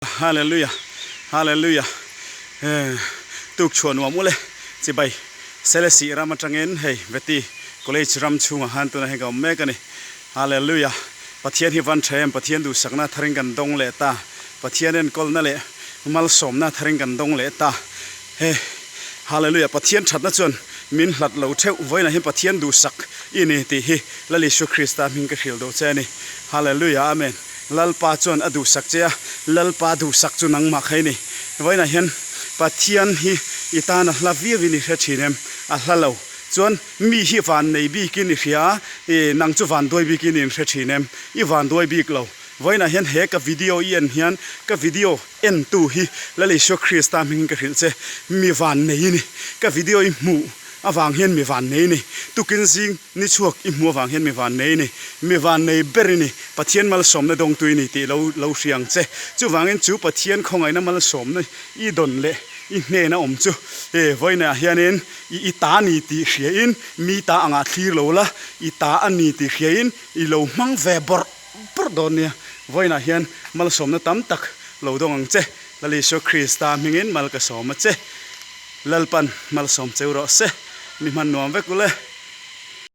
Hallelujah Hallelujah Tuk chhuah nuam ule chibai Selesih ram atangin hei Veti College ram chhungah khan tunah hian ka awm mek a ni Hallelujah Pathian hi van tha em Pathian duhsakna tharin kan dawng leh ta Pathian enkawlna leh malsawmna tharin kan dawng leh ta he Hallelujah Pathian thatna chuan min hlat lo theuh vawiinah hian Pathian duhsak i ni tih hi Lal Isua Krista hming ka hrilh duh che a ni Hallelujah Amen. Lalpa chuan a duhsak che a, Lalpa duhsak chu nangmah kha i ni. Vawiinah hian Pathian hi i tan a hla viau in i hre thin em? A hla lo. Chuan mi hi van nei bikin i hria a, i nang chu van duai bikin i inhre thin em? I van duai bik lo. Vawiinah hian he ka video i en hian ka video entu hi Lal Isua Krista hmingin ka hrilh che, mi van nei i ni. Ka video i hmuh avang hian mi van nei i ni. Tukin zing. Ni chhuak i hmuh avang hian mi vannei i ni, mi vannei ber i ni, Pathian malsawmna dawngtu i ni tih lo lo hria ang che. Chuvangin chu Pathian khawngaihna malsawmna i dawn leh i hnena awm chu e vawiinah hianin i i ta ni tih hriain mi ta angah thlir lo la, i ta a ni tih hriain i lo hmang ve bawrh bawrh dawn nia. Vawiinah hian malsawmna tam tak lo dawng ang che. Lal Isua Krista hmingin mal ka sawm a che. Lalpan malsawm cheu rawh se. Mi hman nuam vek ule.